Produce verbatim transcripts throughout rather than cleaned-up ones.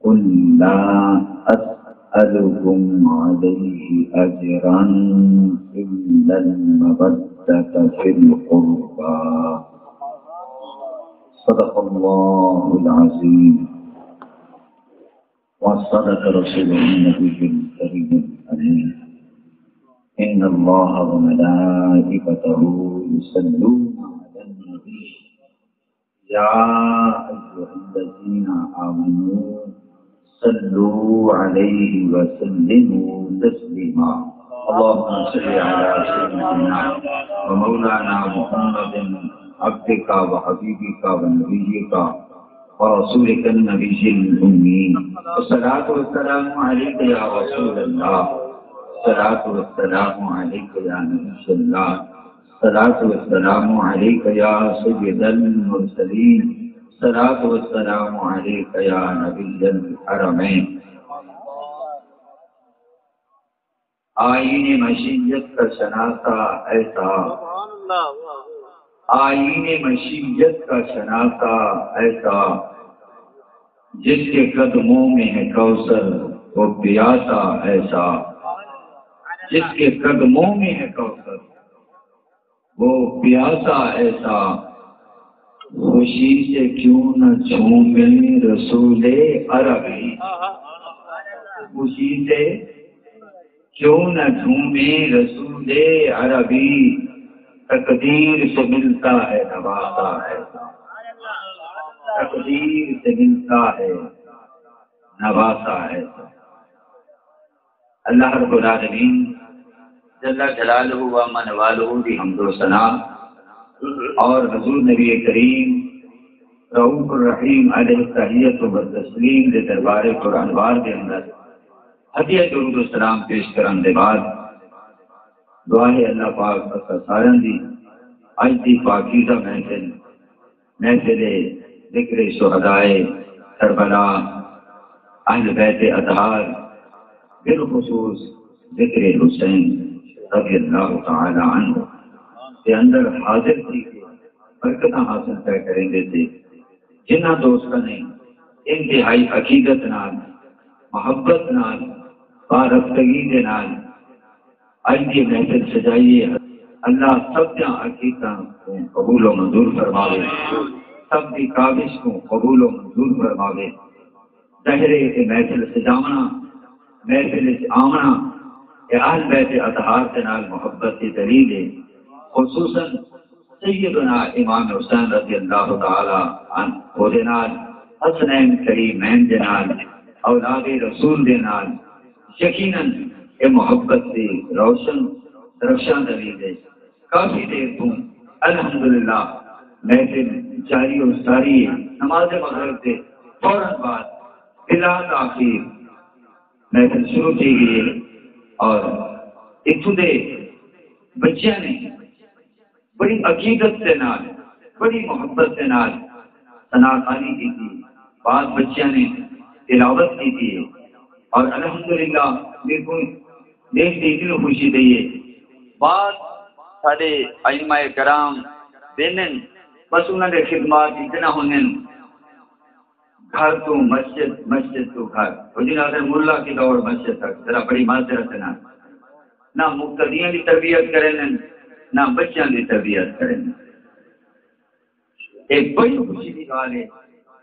قل لا أسألكم عليه أجرا إلا المودة في القربى. صدق الله العظيم وصدق رسوله النبي الكريم الأمين. إن الله وملائكته يصلون على النبي يا أيها الذين آمنوا صلوا عليه وسلموا تسليما. اللهم صل على سيدنا ومولانا محمد عبدك وحبيبك ونبيك ورسولك النبي الأمي. الصلاة والسلام عليك يا رسول الله. الصلاة والسلام عليك يا نبي الله. الصلاة والسلام عليك يا سيد المرسلين. الصلاة والسلام عليك يا نبي الحرمين. آئین مشیت کا شناسہ ایسا، آئین مشیت کا شناسہ ایسا، جس کے قدموں میں ہے کوثر، وہ پیاسا ایسا، جس کے قدموں میں ہے کوثر، وہ پیاسا ایسا، خوشی سے کیوں نہ جھومے رسول عربی، خوشی سے کیوں نہ جھومے رسول عربی، تقدیر سے ملتا ہے نواسا ایسا، تقدیر سے ملتا ہے نواسا ایسا۔ اللہ رب العالمین جل جلالہ و من والہ دی حمد و ثنا اور حضور نبی کریم رؤوف الرحیم علیہ التحیت و تسلیم دے دربار پر انوار دے اندر ہدیہ درود و سلام پیش کرن دے بعد دعا ہے اللہ پاک اساں سارے دی اج دی پاکیزہ محفل، محفل ذکر شہدائے کربلا، اہل بیت اطہار، بالخصوث ذکر حسین رضی اللہ تعالی عنہ دے اندر حاضر تھی کے برکتاں حاصل پئے کریندے تے جنہاں دوستاں نے انتہائی عقیدت نال، محبت نال، وابستگی دے نال اڄ دی محفل سجائی ہے۔ اللہ سب دیاں عقیدتاں کوں قبول و منظور فرماوے، سب دی کاوش کوں قبول و منظور فرماوے۔ ظاہر ہے کہ محفل سجاوݨا، محفل وچ آوݨا، اے اہل بیت اطہار دے نال محبت دی دلیل ہے۔ خصوصاً سیدنا امام حسین رضی اللہ تعالی عنہ دے نال، حسنین کریمین دے نال، اولاد رسول دے نال، یقیناً اے محبت دی روشن درخشاں دلیل ہے۔ کافی دیر توں الحمدللہ محفل جاری و ساری ہے۔ نماز مغرب دے فوراً بعد بلا تاخیر محفل شروع تھی ڳئی ہے اور اتھوں دے بچیاں نے بڑی عقیدت دے نال، بڑی محبت دے نال ثنا خوانی کیتی۔ بعد بچیاں نے تلاوت کیتی ہے اور الحمدللہ میکوں دیکھ کے اتنی خوشی تھئی ہے۔ بعد ساݙے ائمہ کرام ویندن، بس انہاں دے خدمات اتنا ہوندن، گھر توں مسجد، مسجد توں گھر۔ او جنہاں آکھدے ملا کی دوڑ مسجد تک، ذرا بڑی معذرت ہے نا، نہ مقتدیاں دی تربیت کریندن، نہ بچیاں دی تربیت کریندن۔ اے بڑی خوشی دی ڳالھ ہے۔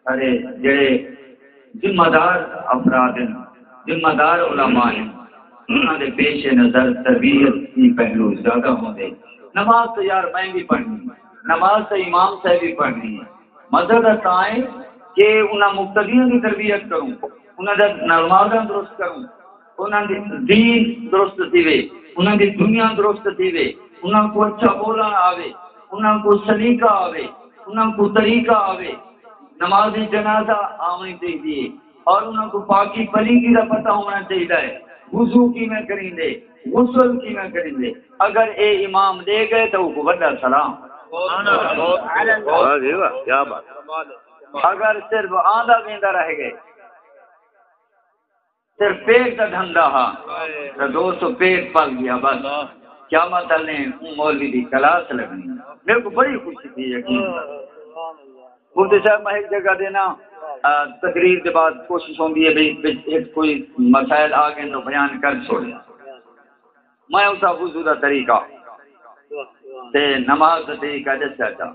سارے جڑے ذمہ دار افراد ہیں، ذمہ دار علماء ہیں، انہاں دے پیش نظر تربیت دی پہلو زیادہ ہوندے۔ نماز تو یار میں بھی پڑھنی، نماز تو امام صاحب بھی پڑھنی ہے۔ مقصد تاں ہے کہ انہاں مقتدیاں دی تربیت کروں، انہاں دا نمازاں درست کروں، انہاں دی دین درست تھیوے، انہاں دی دنیا درست تھیوے، انہاں کوں اچھا ٻولݨ آوے، انہاں کوں سلیقہ آوے، انہاں کوں طریقہ آوے۔ نماز جنازہ آوݨی چاہیدی ہے اور انہاں کوں پاکی پلیدی دا پتہ ہووݨا چاہیدا ہے۔ وضو کیویں کریندے، غسل کیویں کریندے۔ اگر اے امام ݙے ڳئے تاں اوکوں وݙا سلام۔ واہ جی واہ، کیا بات۔ اگر صرف آندا ویندا رہ ڳئے، صرف پیٹ دا دھندا ہا، تاں دوستو پیٹ پل ڳیا بس۔ قیامت والے اوں مولوی دی کلاس لڳنی۔ میکوں بڑی خوشی تھی یقین۔ مفتی صاحب میں ہک جگہ ݙینا، آ، تقریر دے بعد کوشش ہوندی ہے بھئی وچ ہک کوئی مسائل آ ڳئے تو بیان کر چھوڑے۔ میں اتھاں وضو دا طریقہ تے نماز دا طریقہ ݙسیا چا۔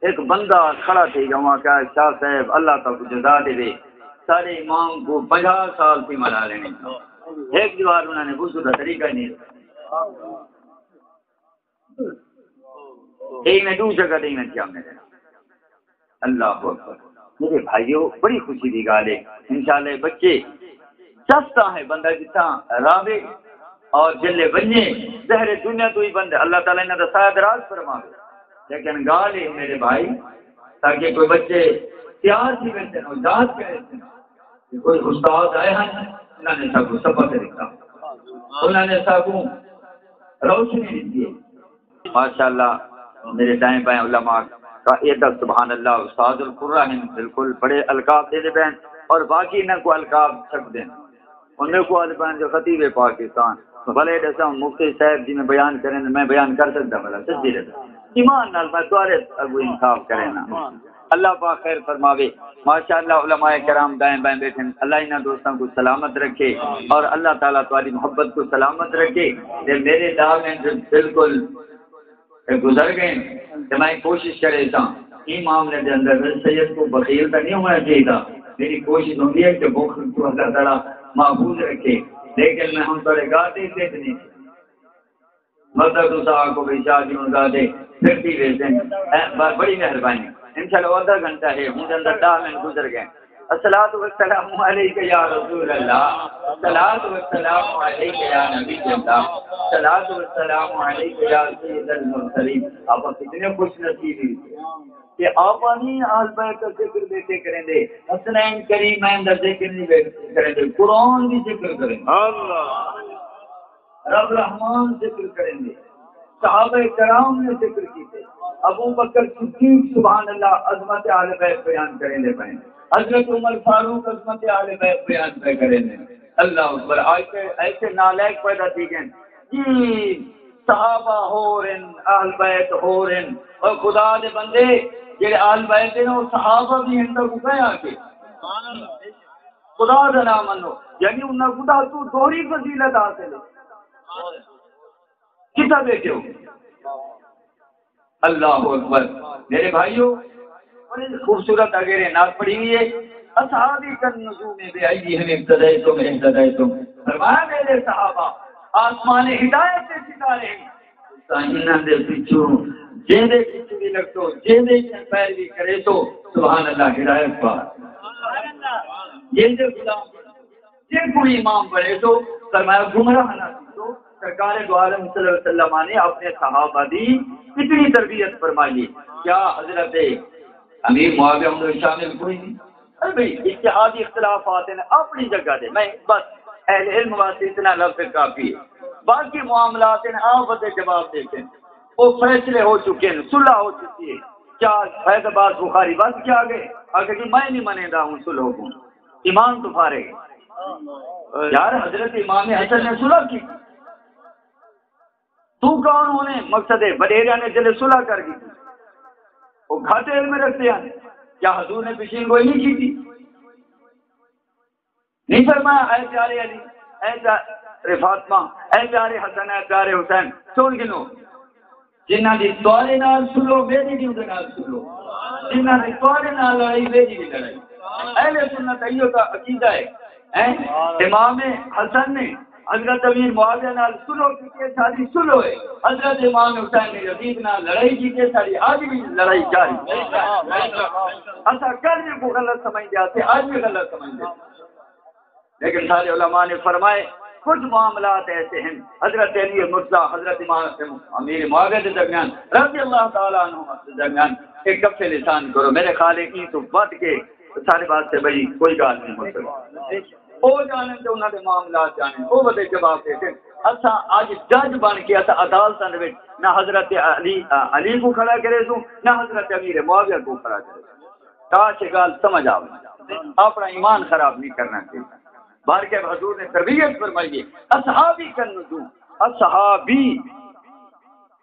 ہک بندہ کھڑا تھی ڳیا، اوں آکھیا، "شاہ صاحب، اللہ تہاکوں جزا ݙیوے، ساݙے امام کوں پنجاہ سال تھی ملا لینے۔" ہک جوار انہاں نے وضو دا طریقہ نہیں ݙسیا۔ ایویں ݙو جگہ ݙے ایویں تھیا میرے نال۔ اللہ اکبر۔ میرے بھائیو، بڑی خوشی دی ڳالھ ہے۔ انشاءاللہ اے بچے چس تاں ہے، بندہ جتھاں رہوے اور جلے ونڄے، ظاہر ہے دنیا تو ہی بندہ، اللہ تعالیٰ انہاں دا سایہ دراز فرماوے۔ لیکن ڳالھ ہے میرے بھائی، تاکہ کوئی بچے تیار تھی ویندے، اجازت کرے۔ کوئی استاد آئے ہیں، انہاں نے سب کو سبق دیتا، انہاں نے سب کو روشنی دیتی ہے۔ ماشاءاللہ، میرے دائیں بائیں علماء کا یہ دس، سبحان اللہ، استاد القرا ہیں، بالکل بڑے القاب دے دے بین، اور باقی انہاں کو القاب چھک دین۔ انہاں کو القاب جو خطیب پاکستان، بھلے ڈساں مفتی صاحب جی میں بیان کریں، میں بیان کر سکتا بھلا، سچی رہتا۔ ایمان نال میں تہاݙے اڳوں انصاف کرے نا۔ اللہ پاک خیر فرماوے۔ ماشاءاللہ، علماء کرام دائیں بائیں بیٹھے ہیں۔ اللہ انہاں دوستاں کو سلامت رکھے اور اللہ تعالیٰ تہاݙی محبت کو سلامت رکھے۔ تے میرے دعوے جو بالکل گزر ڳئے، تے میں کوشش کرے ساں ایں معاملے دے اندر سید کو بخیل تاں نہیں ہونا چاہیے۔ میری کوشش ہوندی ہے کہ بخل کو اللہ تعالیٰ محفوظ رکھے، لیکن میں ہݨ تہاݙے گاہ تے اتنے نہیں۔ مدد تساں آکھو بھئی شاہ جی ہݨ ڳاہدے پھر تھی ویسن۔ اے ب-، بڑی مہربانی۔ انشاءاللہ او ادھا گھنٹہ ہے، ہݨ دے اندر ݙاہ منٹ گزر ڳئے۔ الصلاۃ والسلام علیک یا رسول اللہ، الصلاۃ والسلام علیک یا نبی اللہ، الصلاۃ والسلام علیک یا سید المرسلین۔ آپ کتنے خوش نصیب ہیں کہ آپ نہیں اہل بیت کا ذکر بیٹھے کریں دے، حسنین کریمین دا ذکر نہیں بیٹھے کریں دے، قرآن دی ذکر کریں دے۔ اللہ۔ رب رحمان ذکر کریندے، صحابہ کرام نے ذکر کیتے، ابو بکر صدیق سبحان اللہ عظمت اہل بیت بیان کریندے پئے، حضرت عمر فاروق عظمت اہل بیت بیان پئے کریندے۔ اللہ اکبر۔ آج تے ایسے نالائق پیدا تھی ڳئے جی، صحابہ ہور ہن، اہل بیت ہور ہن، اور خدا دے بندے جڑے اہل بیت ہن، وہ صحابہ بھی ہن، تاں کوں کہیں آکھے؟ خدا دا نام منو، یعنی انہاں کوں تاں اتوں دوہری فضیلت حاصل ہے۔ کتھاں بیٹھے ہو؟ اللہ اکبر۔ میرے بھائیو، بڑی خوبصورت اگے نعت پڑھی ہوئی ہے، "اصحابی کالنجوم بأیہم اقتدیتم اہتدیتم۔" فرمایا، میرے صحابہ آسمان ہدایت دے ستارے ہیں۔ تاں انہاں دے پچھوں، جیندے پچھوں بھی لگتو، جیندے پیروی کرے تو، سبحان اللہ، ہدایت پا۔ جیندے غلام، جے کوئی امام بنے تو، فرمایا، گمراہ نہ تھی تو۔ سرکار دو عالم صلی اللہ علیہ وسلم نے اپنے صحابہ دی اتنی تربیت فرمائی۔ کیا حضرت امیر معاویہ ہوں شامل کوئی نہیں؟ ارے بھئی، اجتہادی اختلافات ہیں اپنی جگہ دے، میں بس اہل علم واسطے اتنا لفظ کافی ہے۔ باقی معاملات ہیں، آپ دے جواب دیتے ہیں، وہ فیصلے ہو چکے ہیں، صلح ہو چکی ہے۔ کیا فیض عباس بخاری بس کیا گئے؟ اگر جی میں نہیں منیندا ہوں صلح کو، ایمان تو فارغ ہے۔ یار، حضرت امام حسن نے صلح کی، تو کون ہونے؟ مقصد ہے، وڈیریاں نے جلے صلح کر دی، وہ گھٹ علم رکھتے ہیں۔ کیا حضور نے پیشین گوئی نہیں کی تھی؟ نہیں فرمایا، "اے پیارے علی، اے پیارے فاطمہ، اے پیارے حسن، اے پیارے حسین، سن گنو، جنہاں دی تہاݙے نال سلو، میری بھی اندے نال سلو، جنہاں دی تہاݙے نال لڑائی، میری بھی لڑائی۔" اہل سنت ایہو تاں عقیدہ ہے، ہیں؟ امام حسن نے حضرت امیر معاویہ نال سلو کیتی ہے، ساݙی سلو ہے۔ حضرت امام حسین نے یزید نال لڑائی کیتی ہے، ساݙی اڄ بھی لڑائی جاری ہے۔ اساں کل بھی کو غلط سمجھدے ہاسے، اڄ بھی غلط سمجھدے۔ لیکن سارے علماء نے فرمائے، کچھ معاملات ایسے ہیں، حضرت علی مرتضیٰ، حضرت امام، امیر معاویہ دے درمیان، رضی اللہ تعالیٰ عنہ دے درمیان، ایک کف لسان کرو، میرے خیال ہے، ایں تو ودھ کے سارے واسطے بھئی کوئی ڳالھ نہیں ہو سکدی۔ او ڄاݨن تے انہاں دے معاملات ڄاݨن، او ودے جواب ݙیسن۔ اساں اڄ جج بݨ کے اساں عدالتاں دے وچ نہ حضرت علی، علی کوں کھڑا کریسوں، نہ حضرت امیر معاویہ کوں کھڑا کریسوں۔ کاش اے ڳالھ سمجھ آوے۔ اپݨا ایمان خراب نہیں کرنا چاہیے۔ بلکہ حضور نے تربیت فرمائی ہے، "اصحابی کالنجوم۔" اصحابی،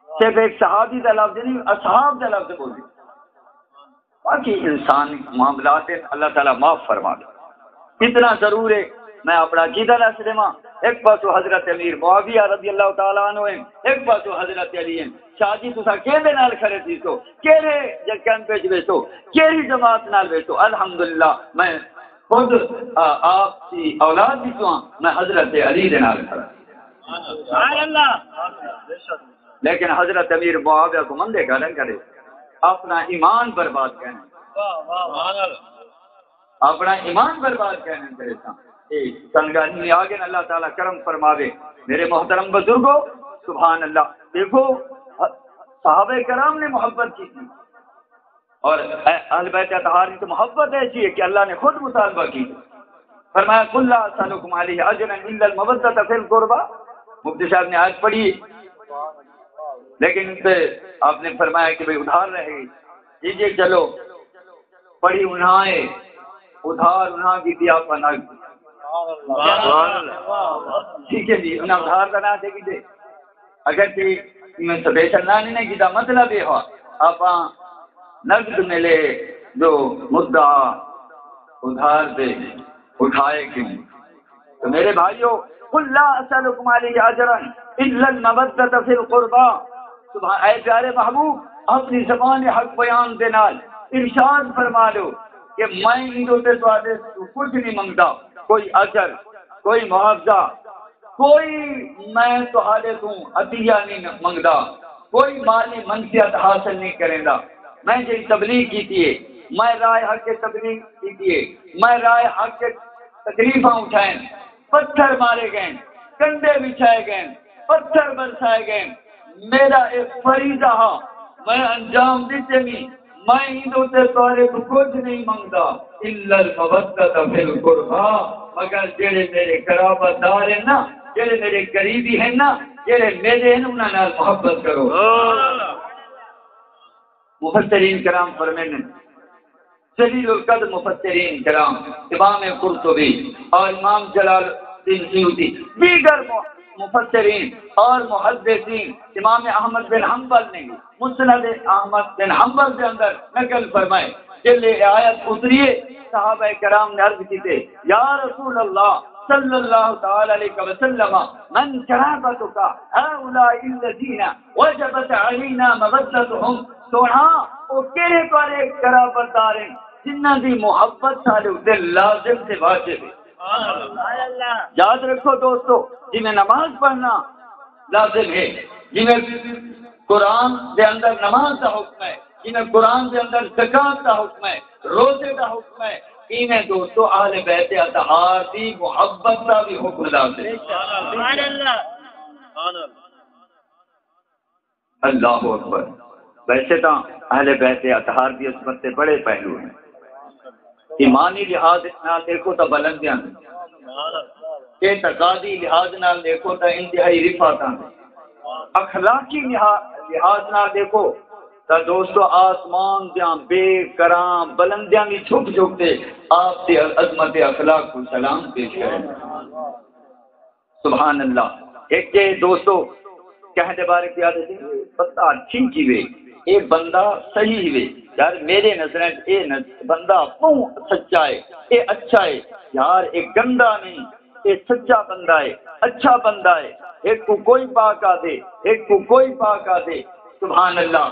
صرف ایک صحابی دا لفظ نہیں، اصحاب دا لفظ بولے۔ باقی انسانی معاملات ہیں، اللہ تعالیٰ معاف فرما دے۔ اتنا ضرور ہے، میں اپنا عقیدہ دس دیواں۔ ایک پاسو حضرت امیر معاویہ رضی اللہ تعالیٰ عنہ ہیں، ایک پاسو حضرت علی ہیں۔ شاہ جی، تساں کیندے نال کھڑے تھیسو؟ کیڑھے جے کیمپ وچ ویسو؟ کیڑھی جماعت نال ویسو؟ الحمدللہ، میں خود، آ، آپ دی اولاد وچوں ہاں، میں حضرت علی دے نال کھڑا۔ سبحان اللہ۔ لیکن حضرت امیر معاویہ کوں مندے گھر کرے، اپنا ایمان برباد کریں۔ واہ، واہ، واہ۔ اپنا ایمان برباد کریں کرے تاں۔ اے سنگانی میں آ گئے، اللہ تعالیٰ کرم فرماوے۔ میرے محترم بزرگو، سبحان اللہ۔ دیکھو، صحابہ کرام نے محبت کی تھی۔ اور اے اہل بیت اطہار کی تو محبت ایسی ہے کہ اللہ نے خود مطالبہ کی۔ فرمایا، "قل لا اسألكم عليه اجرا الا المودة في القربى۔" مفتی صاحب نے آیت پڑھی، لیکن ان سے آپ نے فرمایا کہ بھئی، ادھار رہے، جی جی، چلو، پڑھی انہاں ہے، ادھار انہاں کی دیا پنگ۔ سبحان اللہ۔ ٹھیک ہے جی، انہاں ادھار دا نہ دے گی دے۔ اگرچہ میں سپیشل نہ نہیں کیتا، مطلب یہ ہوا، آپاں نقد ملے جو مدعا ادھار دے اٹھائے کیوں۔ تو میرے بھائیو، قل لا اسألكم عليه اجرا الا المودة في القربى۔ سبحان، اے پیارے محبوب، اپنی زبان حق بیان دے نال ارشاد فرما لو کہ میں ایندے تے تہاڈے توں کچھ نہیں منگدا، کوئی اجر، کوئی معاوضہ، کوئی میں تہاڈے توں عطیہ نہیں منگدا، کوئی مالی منفعت حاصل نہیں کریندا۔ میں جڑی تبلیغ کیتی ہے، میں راہ حق تے تبلیغ کیتی ہے، میں راہ حق تے تکلیفاں اٹھائن، پتھر مارے گئے، کنڈے وچھائے گئے، پتھر برسائے گئے، میرا ایک فریضہ ہا، میں انجام ݙتے وی، میں ایندے تے تہاڈے توں کجھ نہیں منگدا، الا المودۃ فی القربی، مگر جڑے میرے قرابت دار ہیں نا، جڑے میرے قریبی ہیں نا، جڑے میرے ہیں، انہاں نال محبت کرو۔ مفسرین کرام فرمیندن، جلیل القدر مفسرین کرام، امام قرطبی اور امام جلال الدین سیوطی، دیگر مو-، مفسرین اور محدثین، امام احمد بن حنبل نے مسند احمد بن حنبل دے اندر نقل فرمائے، جلے آیت اتری ہے، صحابہ کرام نے عرض کیتے، یا رسول اللہ صلی اللہ تعالی علیہ وسلم، من قرابتک هؤلاء الذین وجبت علینا مودتہم، سوہݨا، او کیڑھے تہاݙے قرابت دار ہن جنہاں دی محبت ساݙے اتے لازم تے واجب ہے؟ یاد رکھو دوستو، جویں نماز پڑھنا لازم ہے، جویں قرآن دے اندر نماز دا حکم ہے، جویں قرآن دے اندر زکوٰۃ دا حکم ہے، روزے دا حکم ہے، ایویں دوستو اہل بیت اطہار دی محبت دا بھی حکم لازم ہے۔ سبحان اللہ۔ اللہ اکبر۔ ویسے تاں اہل بیت اطہار دی عظمت دے بڑے پہلو ہیں۔ ایمانی لحاظ نال ݙیکھو تاں بلندیاں نے، اعتقادی لحاظ نال ݙیکھو تاں انتہائی رفعتاں نے، اخلاقی لحا-، لحاظ نال ݙیکھو تاں دوستو آسمان دیاں بے کرام بلندیاں وی جھک جھک تے آپ دی عظمت اخلاق کوں سلام پیش کرن۔ سبحان اللہ۔ ہک تے دوستو، کہیں دے بارے پیا ݙسے، بندہ ٹھیک ہی وے، اے بندہ صحیح ہی وے۔ یار، میرے نظریں اے نز-، بندہ بہوں سچا ہے، اے اچھا ہے۔ یار، اے گندا نہیں، اے سچا بندہ ہے، اچھا بندہ ہے۔ ہک کوں کوئی پاک آہدے، ہک کوں کوئی پاک آہدے۔ سبحان اللہ۔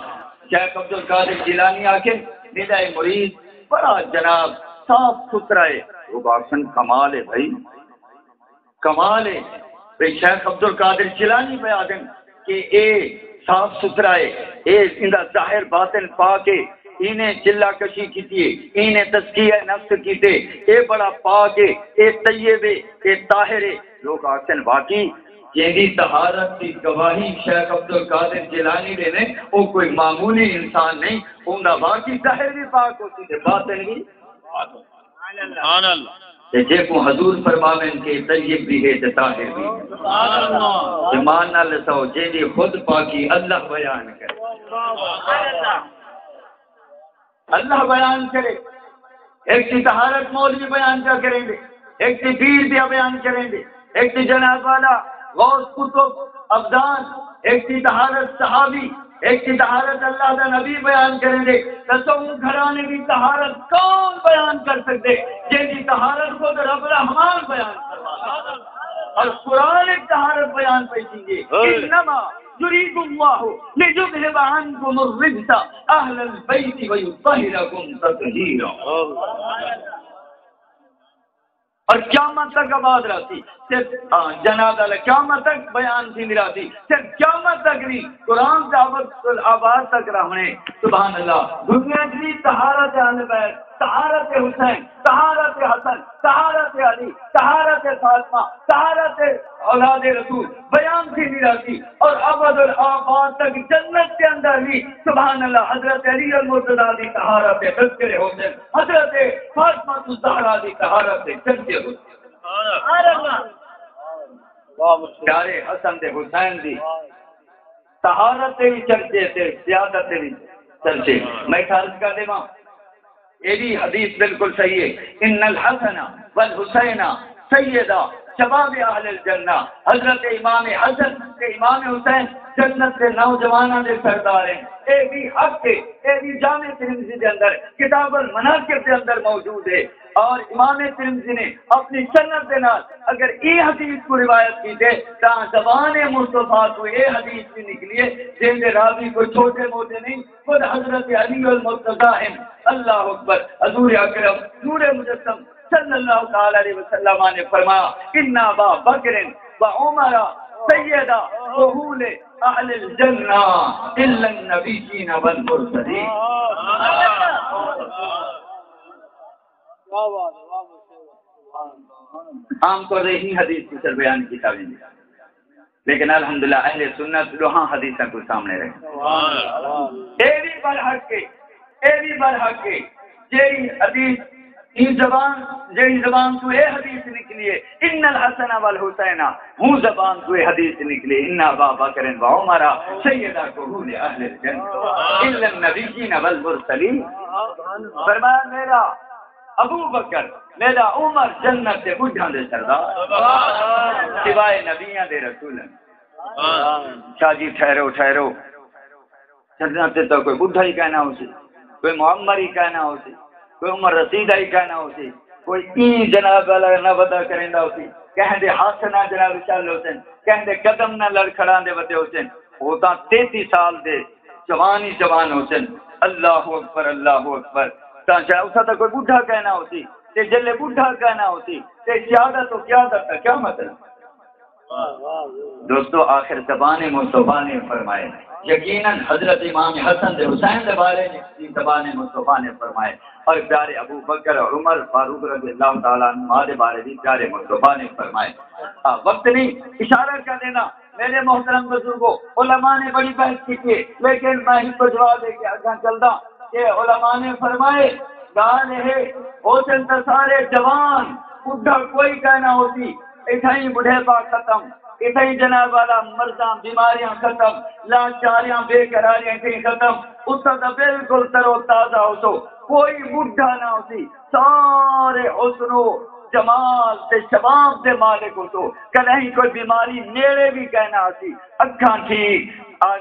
شیخ عبدالقادر جیلانی آکھے، میرا اے مرید بڑا جناب صاف ستھرا ہے۔ او آکھن، کمال ہے بھائی۔ کمال ہے۔ بھئی شیخ عبدالقادر جیلانی پئے آہدن کہ اے صاف ستھرا ہے، اے ایندا ظاہر باطن پاک ہے، اینے چلہ کشی کیتی ہے، اینے تزکیہ نفس کیتے، اے بڑا پاک ہے، اے طیب ہے، اے طاہر ہے۔ لوک آکھن، واقعی جیندی طہارت دی گواہی شیخ عبدالقادر جیلانی ݙیوے، او کوئی معمولی انسان نہیں، اوندا واقعی ظاہر بھی پاک ہوسی تے باطن بھی۔ سبحان اللہ۔ تے جیکوں حضور فرماون کہ طیب بھی ہے تے طاہر بھی ہے۔ سبحان اللہ۔ ایمان نال ݙساؤ، جیندی خود پاکی اللہ بیان کرے۔ سبحان اللہ۔ اللہ بیان کرے۔ ہک دی طہارت مولوی بیان پیا کریندے، ہک دی پیر پیا بیان کریندے، ہک دی جناب والا غوث قطب ابدال، ہک دی طہارت صحابی، ایک کی طہارت اللہ دا نبی بیان کریں دے، دسو اوں گھرانے دی طہارت کون بیان کر سکدے؟ جن دی طہارت خود رب رحمان بیان کروا۔ اور قرآن ایک طہارت بیان پہ کیے، انما یرید اللہ لیذہب عنکم الرجس اہل البیت ویطہرکم تطہیرا۔ اور قیامت تک آباد رہسی۔ صرف، ہاں، جناب والا قیامت تک بیان تھی رہسی۔ صرف قیامت تک نہیں، قرآن سے ابد آباد تک رہنے۔ سبحان اللہ۔ دنیا کی طہارت اہل بیت، طہارت حسین، طہارت حسن، طہارت علی، طہارت فاطمہ، طہارت اولاد رسول بیان تھی رہسی۔ اور ابد الآباد تک جنت کے اندر بھی، سبحان اللہ، حضرت علی المرتضیٰ دی طہارت تذکر حسین، حضرت فاطمہ الزہرا دی طہارت تے چرچے ہوندے۔ سبحان اللہ۔ پیارے حسن تے حسین دی طہارت تے وی چرچے تے سیادت تے وی چرچے۔ میں ایک عرض کر دیواں، اے وی حدیث بالکل صحیح ہے، ان الحسن والحسین سیدا شباب اہل الجنہ، حضرت امام حسن تے امام حسین جنت دے نوجواناں دے سردار ہیں۔ اے وی حق ہے، اے وی جامع ترمذی دے اندر کتاب المناقب دے اندر موجود ہے۔ اور امام ترمذی نے اپنی سند دے نال اگر اے حدیث کو روایت کیتے تاں زبان مصطفیٰ تو اے حدیث بھی نکلی ہے، جن دے راوی کوئی چھوٹے موٹے نہیں، خود حضرت علی المرتضیٰ ہیں۔ اللہ اکبر۔ حضور اکرم نور مجسم صلی اللہ تعالی علیہ وسلم نے فرمایا، ان ابا بکر و عمر سیدا کہول اہل الجنہ الا النبیین والمرسلین۔ عام طور تے ہی حدیث کی سر بیان کیتا ویندے، لیکن الحمدللہ اہل سنت ݙوہاں حدیثاں کوں سامݨے رکھ۔ اے وی برحق ہے، اے وی برحق ہے۔ جیڑھی حدیث، ایں زبان، جیڑھی زبان توں اے حدیث نکلی ہے، ان الحسن والحسین، ہوں زبان توں اے حدیث نکلی، ان ابا بکر و عمر سیدا کہول اہل الجنہ الا النبیین والمرسلین۔ فرمایا، میرا ابو بکر، میرا عمر جنت دے ٻڈھاں دے سردار، سوائے نبیاں دے رسولیں۔ شاہ جی ٹھہرو، ٹھہرو۔ جنت تے تاں کوئی ٻڈھا ہی کائنا ہوسی، کوئی معمر ہی کائنا ہوسی، کوئی عمر رسیدہ ہی کائنا ہوسی، کوئی ایں جناب والا نہ ودا کریندا ہوسی، کہیں دے ہتھ نہ جناب چل ہوسن، کہیں دے قدم نہ لڑکھڑاندے ودے ہوسن۔ او تاں تینتی سال دے جوان ہی جوان ہوسن۔ اللہ اکبر، اللہ اکبر۔ تاں شاید اتھاں تاں کوئی ٻڈھا کائنا ہوسی، تے جلے ٻڈھا کائنا ہوسی، تے سیادت و قیادت دا کیا مطلب؟ دوستو، آخر زبان مصطفیٰ نے فرمائے، یقیناً حضرت امام حسن دے حسین دے بارے میں بھی زبان مصطفیٰ نے فرمائے، اور پیارے ابو بکر، عمر فاروق رضی اللہ تعالیٰ عنہما دے بارے بھی پیارے مصطفیٰ نے فرمائے۔ آ، وقت نہیں، اشارہ کر دینا۔ میرے محترم بزرگو، علماء نے بڑی بحث کی ہے، لیکن میں ہک جواب دے کے اگاں چلدا کہ علماء نے فرمائے، ڳالھ ہے، ہوسن تاں سارے جوان، ٻڈھا کوئی کائنا ہوسی، اتھائیں ٻڈھیپا ختم، اتھائیں جناب والا مرضاں، بیماریاں ختم، لاچاریاں، بے قراریاں اتھائیں ختم، اتھاں تاں بالکل تر و تازہ ہوسو، کوئی ٻڈھا نہ ہوسی، سارے حسن و جمال تے شباب دے مالک ہوسو، کݙاہیں کوئی بیماری نیڑے وی کائنا آسی، اکھاں تھی، آ،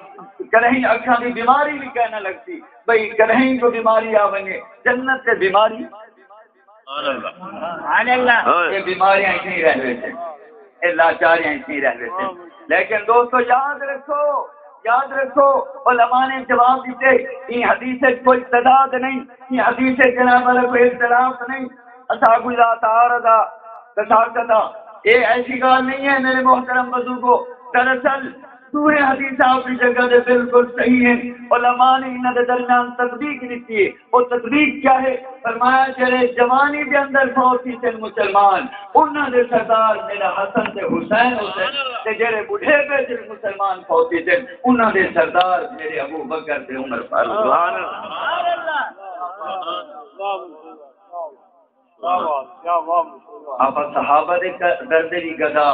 کݙاہیں اکھاں دی بیماری وی کائنا لڳسی، بھئی کݙاہیں کوئی بیماری آ ونڄے، جنت تے بیماری سبحان اللہ۔ اے بیماریاں اتنی رہ ویسن، اے لاچاریاں اتنی رہ ویسن۔ لیکن دوستو، یاد رکھو، یاد رکھو، علماء نے جواب ݙتے، ایں حدیث وچ کوئی تضاد نہیں، ایں حدیث وچ جناب والا کوئی اختلاف نہیں۔ اساکوں لا تعارض، تضاد، اے ایسی ڳالھ نہیں ہے میرے محترم بزرگو۔ دراصل ݙوہیں حدیثاں اپݨی جگہ تے بالکل صحیح ہن۔ علماء نے انہاں دے درمیان تطبیق ݙتی ہے۔ او تطبیق کیا ہے؟ فرمایا، جیڑھے جوانی دے اندر فوت تھیسن مسلمان، انہاں دے سردار میرا حسن تے حسین ہوسن، تے جیڑھے ٻڈھیپے وچ مسلمان فوت تھیسن، انہاں دے سردار میرے ابو بکر تے عمر فاروق۔ سبحان اللہ۔ کیا بات، کیا بات۔ آپاں صحابہ دے ک-، در دے وی گدا،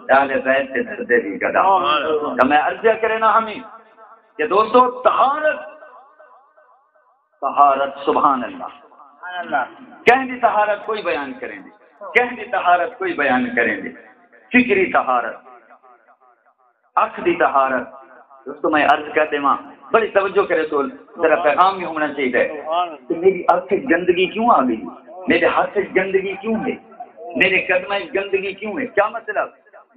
اہل بیت دے در دے وی گدا۔ تاں میں عرض کرینا ہمی کہ دوستو، طہارت، طہارت، سبحان اللہ۔ کہیں دی طہارت کوئی بیان کریندے، کہیں دی طہارت کوئی بیان کریندے۔ فکری طہارت، اکھ دی طہارت، دوستو، میں عرض کر دیواں، بڑی توجہ کرے تو ذرا پیغام بھی ہونا چاہیے کہ میری اکھ وچ گندگی کیوں آ گئی؟ میرے ہاتھ وچ گندگی کیوں ہے؟ میرے قدم وچ گندگی کیوں ہے؟ کیا مطلب؟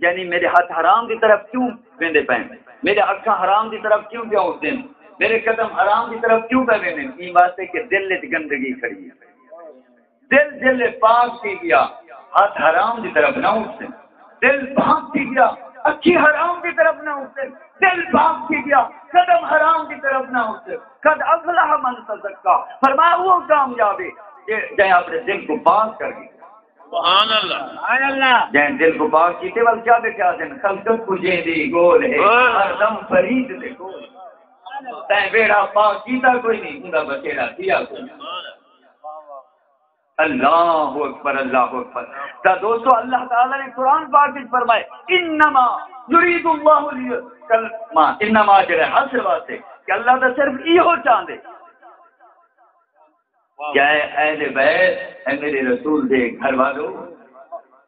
یعنی میرے ہاتھ حرام دی طرف کیوں ویندے پئے؟ میرے اکھاں حرام دی طرف کیوں پیا اٹھدے؟ میرے قدم حرام دی طرف کیوں پہ ویندے؟ ایں واسطے کہ دل وچ گندگی کھڑی ہے۔ دل جیلے پاک تھی ڳیا، ہتھ حرام دی طرف نہ اٹھسن۔ دل پاک تھی ڳیا، اکھیں حرام دی طرف نہ اٹھسن۔ دل پاک تھی ڳیا، قدم حرام دی طرف نہ اٹھسن۔ قد افلح من تزکا، فرمایا، وہ کامیاب ہے جے، جیں اپݨے دل کوں پاک کر ڳیا۔ سبحان اللہ۔ سبحان اللہ۔ جیں دل کوں پاک کیتے، ول کیا ٻیٹھے آہدن؟ خلقت کوں جیندی ڳول ہے، واہ۔ ہر دم فرید دے کول۔ تیں ویڑھا پاک کیتا کوئی نہیں، اوندا بچیڑا تھیا کوئی نہیں۔ اللہ اکبر، اللہ اکبر۔ تا دوستو، اللہ تعالیٰ نے قرآن پاک وچ فرمائے، انما یرید اللہ لی-، کل-، ما، انما جڑا حصر واسطے کہ اللہ دا صرف ایہو چاہندے کہ اے اہل بیت، اے میرے رسول دے گھر والو،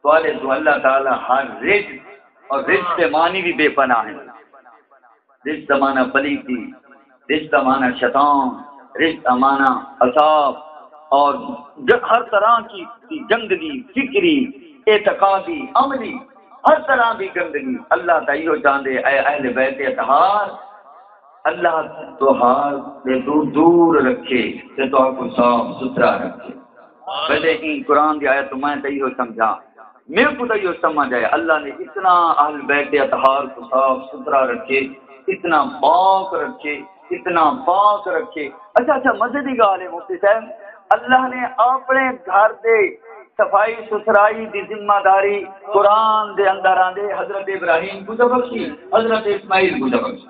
تہاݙے توں اللہ تعالیٰ ہر رجس، اور رجس دے معنی بھی بے پناہ ہیں۔ رجس دا معنی پلیتی، رجس دا معنی شیطان، رجس دا معنی عذاب، اور گ-، ہر طرح کی، کی گندگی، فکری، اعتقادی، عملی، ہر طرح دی گندگی۔ اللہ تاں ایہو چاہندے، اے اہل بیت اطہار، اللہ تہاݙے توں دور رکھے تے تہاکوں صاف ستھرا رکھے۔ ویسے ایں قرآن دی آیت توں میں تاں ایہو سمجھاں، میرے کوں تاں ایہو سمجھ آئے، اللہ نے اتنا اہل بیت اطہار کوں صاف ستھرا رکھے، اتنا پاک رکھے، اتنا پاک رکھے۔ اچھا، اچھا، مزے دی ڳالھ ہے مفتی صاحب، اللہ نے اپݨے گھر دے صفائی ستھرائی دی ذمہ داری قرآن دے اندر آندے حضرت ابراہیم کوں تاں بخشی، حضرت اسماعیل کوں تاں بخشی۔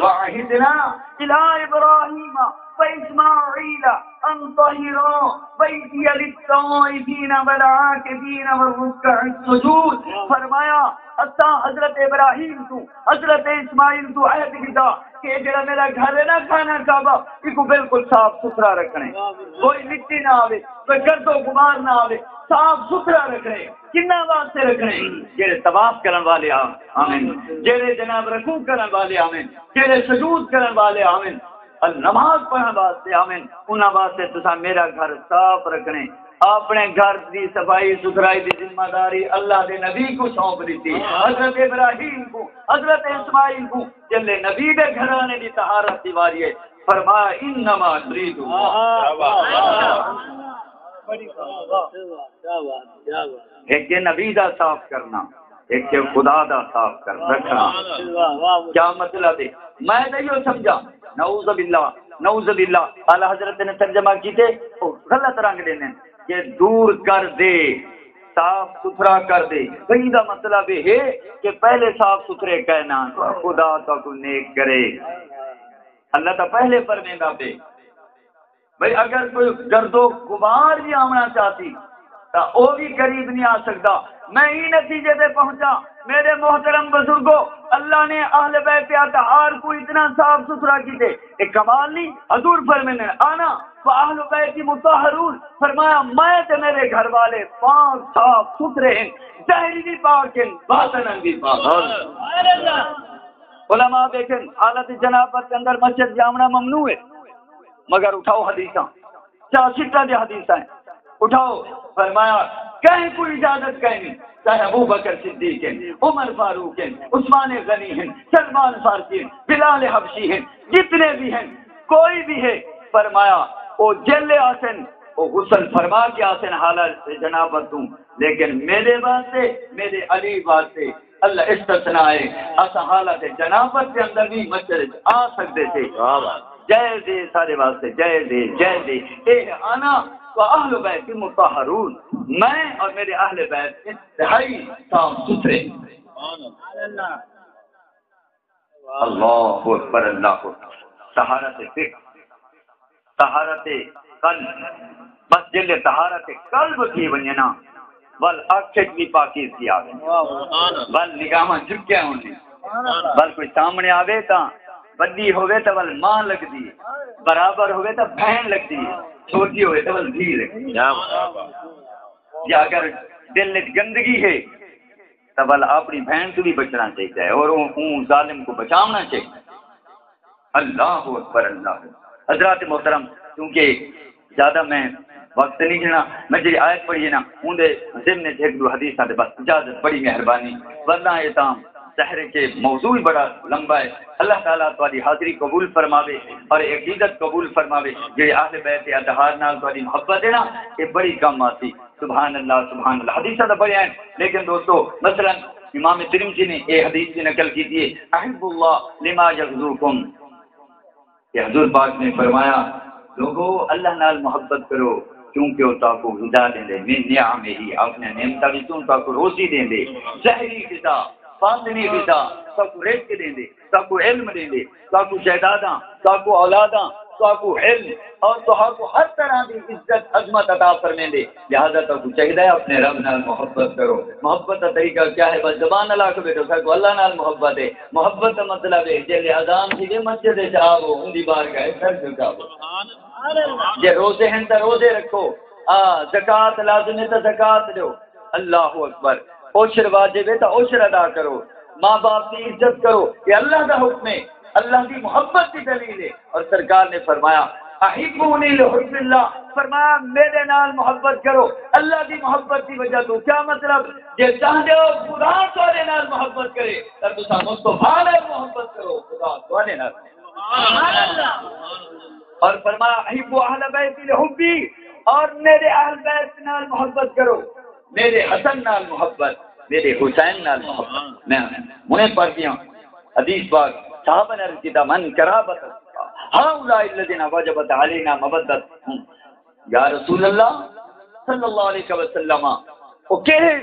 وعہدنا الی ابراہیم واسماعیل ان طہرا بیتی للطائفین والعاکفین والرکع السجود۔ فرمایا، اساں حضرت ابراہیم توں، حضرت اسماعیل توں عہد گھدا کہ جڑا میرا گھر ہے نا، خانہ کعبہ، ایکوں بالکل صاف ستھرا رکھݨے، کوئی مٹی نہ آوے، کوئی گرد و غبار نہ آوے، صاف ستھرا رکھݨے۔ کنہاں واسطے رکھݨے؟ جڑے طواف کرݨ والے آ-، آون، جڑے جناب رکوع کرݨ والے آون، جڑے سجود کرݨ والے آون، نماز پڑھݨ واسطے آون، انہاں واسطے تساں میرا گھر صاف رکھݨے۔ اپݨے گھر دی صفائی ستھرائی دی ذمہ داری اللہ دے نبی کوں سونپ ݙتی، حضرت ابراہیم کوں، حضرت اسماعیل کوں۔ جیلے نبی دے گھرانے دی طہارت دی واری آئی، فرمایا، انما یرید اللہ۔ ہک ہے نبی دا صاف کرݨا، ہک ہے خدا دا صاف کر رکھݨا۔ کیا مطلب ہے؟ میں تاں ایہو سمجھاں، نعوذ باللہ، نعوذ باللہ، اعلیٰ حضرت نے ترجمہ کیتے، او غلط رنگ ݙیندے کہ دور کر دے، صاف ستھرا کر دے۔ بھئی، دا مطلب اے ہے کہ پہلے صاف ستھرے کائنات، خدا تہاکوں نیک کرے۔ اللہ تاں پہلے فرمیندا پئے۔ بھئی، اگر کوئی گرد و غبار وی آوݨا چاہسی، تاں او وی قریب نہیں آ سکدا۔ میں ایں نتیجے تے پہنچا، میرے محترم بزرگو، اللہ نے اہل بیت اطہار کوں اتنا صاف ستھرا کیتے، اے کمال نہیں؟ حضور فرمیندے، انا و اہل بیتی مطہرون، فرمایا، میں تے میرے گھر والے پاک، صاف ستھرے ہیں، ظاہری بھی پاک ہیں، باطناً بھی پاک۔ علماء ٻیٹھن، حالت جنابت دے اندر مسجد جاوݨا ممنوع ہے، مگر اٹھاؤ حدیثاں، چار سٹاں دی حدیثاں ہیں، اٹھاؤ۔ فرمایا، کہیں کوں اجازت کائنی، چاہے ابو بکر صدیق ہیں، عمر فاروق ہیں، عثمان غنی ہیں، سلمان فارسی ہیں، بلال حبشی ہیں، جتنے بھی ہیں، کوئی بھی ہے، فرمایا، او جیلے آسن، او غسل فرما کے آسن حالت جنابت توں، لیکن میرے واسطے، میرے علی واسطے اللہ استثناء ہے، اساں حالت جنابت دے اندر وی مسجد وچ آ سکدے سے۔ واہ واہ۔ جائز ہے، سارے واسطے جائز ہے، جائز ہے۔ اے ہے انا و اہل بیت مطہرون، میں اور میرے اہل بیت انتہائی صاف ستھرے۔ اللہ اکبر، اللہ اکبر۔ طہارت فکر، طہارت قلب، بس جیلے طہارت قلب تھی ونڄے نا، ول اکھ وچ وی پاکیزگی آوے، ول نگاہاں جھکیاں ہوندی، ول کوئی سامݨے آوے تاں وݙی ہووے تاں ول ماں لڳدی ہے، برابر ہووے تاں بھیݨ لڳدی ہے، چھوٹی ہووے تاں ول دھی لڳدی ہے۔ یا اگر دل وچ گندگی ہے، تاں ول اپݨی بھیݨ توں وی بچݨا چاہیدا ہے اور اوں، اوں ظالم کوں بچاوݨا چاہیدا ہے۔ اللہ اکبر، اللہ اکبر۔ حضرات محترم، کیونکہ زیادہ میں وقت نہیں گھنا، میں جڑی آیت پڑھی ہے نا، اون دے ضمن وچ ہک ݙو حدیثاں تے بس اجازت، بڑی مہربانی، ورنہ اے تاں سحر کے موضوع ہی بڑا لمبا ہے۔ اللہ تعالیٰ تہاݙی حاضری قبول فرماوے اور عقیدت قبول فرماوے۔ جڑے اہل بیت اطہار نال تہاݙی محبت ہے نا، اے بڑی کم آسی۔ سبحان اللہ، سبحان اللہ۔ حدیثاں تاں بڑیاں ہن، لیکن دوستو، مثلاً امام ترمذی نے اے حدیث دی نقل کیتی ہے، "احب اللہ لما یغزوکم"، کہ حضور پاک نے فرمایا، "لوگو، اللہ نال محبت کرو، کیونکہ او تہاکوں غذا ݙیندے، من نعمہ، اپݨے نعمتاں وچوں تہاکوں روزی ݙیندے، ظاہری غذا، باطنی غذا، تہاکوں رزق ݙیندے۔" تہاکوں علم ݙیندے، تہاکوں جائیداداں، تہاکوں اولاداں، تہاکوں علم اور تہاکوں ہر طرح دی عزت عظمت عطا فرمیندے۔ لہذا تہاکوں چاہیدا ہے اپݨے رب نال محبت کرو۔ محبت دا طریقہ کیا ہے؟ بس زبان نال آکھ ٻیٹھو، ساکوں اللہ نال محبت ہے۔ محبت دا مطلب ہے جیلے اذان تھیوے مسجد وچ آوو، اوندی بارگاہ وچ سر جھکاوو۔ جے روزے ہن تاں روزے رکھو، آ، زکوٰۃ لازم ہے تاں زکوٰۃ ݙیو۔ اللہ اکبر۔ عشر واجب ہے تاں عشر ادا کرو، ماں باپ دی عزت کرو، یہ اللہ دا حکم ہے، اللہ دی محبت دی دلیل ہے۔ اور سرکار نے فرمایا، "احبونی لحب اللہ"، فرمایا، "میرے نال محبت کرو اللہ دی محبت دی وجہ تو۔" کیا مطلب؟ جے چاہندے ہو خدا تہاݙے نال محبت کرے تاں تساں مصطفیٰ نال محبت کرو، خدا تہاݙے نال۔ اور فرمایا، "احبوا اہل بیتی لحبی"، اور میرے اہل بیت نال محبت کرو، میرے حسن نال محبت، میرے حسین نال محبت۔ میں ہنے پڑھ دیاں حدیث پاک، صحابہ نے عرض کیتا، "من قرابت ہؤلاء الذین وجبت علینا مودتہم"، یا رسول اللہ صلی اللہ علیہ وسلم، او کیڑھے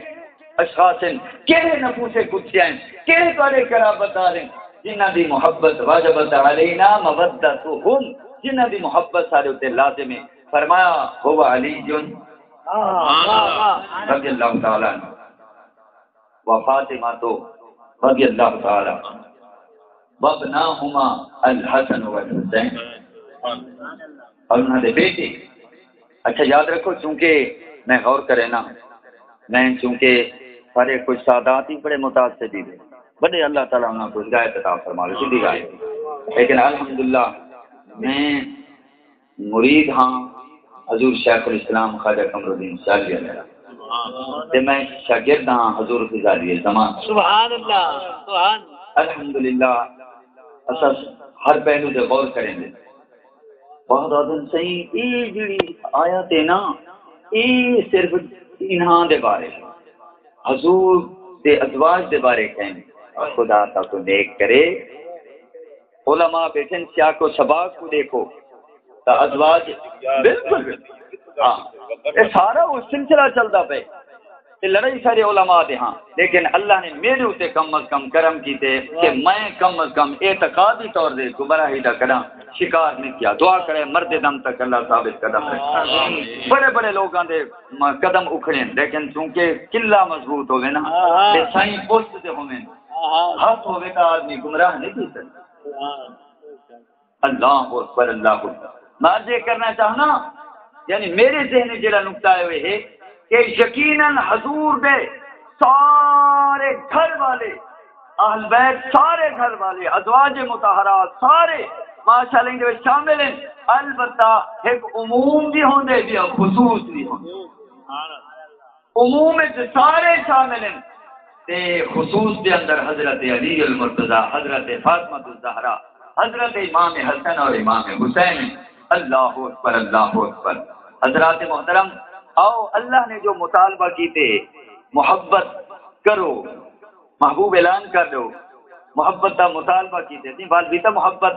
اشخاص ہن، کیڑھے نفوس قدسیہ ہن، کیڑھے تہاݙے قرابت دار ہن جنہاں دی محبت وجبت علینا مودتہم، جنہاں دی محبت ساݙے اتے لازم ہے؟ فرمایا، "هو علی رضی اللہ تعالیٰ عنہ و فاطمہ رضی اللہ تعالیٰ عنہا و ابناہما الحسن والحسین"، اور انہاں دے بیٹے۔ اچھا، یاد رکھو، چونکہ میں غور کرے نا، میں چونکہ سارے کچھ سادات ہی بڑے متاثر بھی تھے، بڑے، اللہ تعالیٰ انہاں کو ہدایت عطا فرماوے، سیدھی ڳالھ ہے۔ لیکن الحمدللہ میں مرید ہاں حضور شیخ الاسلام خواجہ قمر الدین شاہ رضی اللہ عنہ۔ تے میں شاگرد ہاں حضور غزالی زمان۔ سبحان اللہ، سبحان اللہ۔ الحمدللہ، اساں ہر پہلو تے غور کریں دے۔ بعد آدم سائیں، اے جڑی آیت ہے نا، اے صرف انہاں دے بارے، حضور دے ازواج دے بارے کہیں۔ خدا تہاکوں نیک کرے۔ علماء بیٹھن، سیاق و سباق کو ݙیکھو، تاں ازواج، بالکل، بالکل۔ ہاں، اے سارا او سلسلہ چلدا پئے۔ تے لڑائی سارے علماء دے ہاں، لیکن اللہ نے میرے اتے کم از کم کرم کیتے کہ میں کم از کم اعتقادی طور دے گمراہی دا کݙاں شکار نہیں کیا۔ دعا کرے مرد دم تک اللہ ثابت قدم رکھے۔ بڑے بڑے لوگاں دے م-، قدم اکھڑے، لیکن چونکہ قلعہ مضبوط ہووے نا، تے سائیں پشت تے ہووے، ہتھ ہووے تاں آدمی گمراہ نہیں تھی سڳدا۔ اللہ اکبر، اللہ اکبر۔ میں عرض یہ کرنا چاہنا، یعنی میرے ذہن میں جڑا نقطہ ہے وہ ہے کہ یقیناً حضور دے سارے گھر والے، اہل بیت سارے گھر والے، ازواج مطہرات سارے ماشاءاللہ ایں دے وچ شامل ہیں۔ البتہ ایک عموم بھی ہوندے، بھی خصوص بھی ہوندے۔ عموم وچ سارے شامل ہیں، تے خصوص دے اندر حضرت علی المرتضی، حضرت فاطمہ الزہرا، حضرت امام حسن اور امام حسین۔ اللہ اکبر، اللہ اکبر۔ حضرات محترم، آؤ، اللہ نے جو مطالبہ کیتے، محبت کرو، محبوب اعلان کر ݙیو، محبت دا مطالبہ کیتے۔ تیں ول وی تاں محبت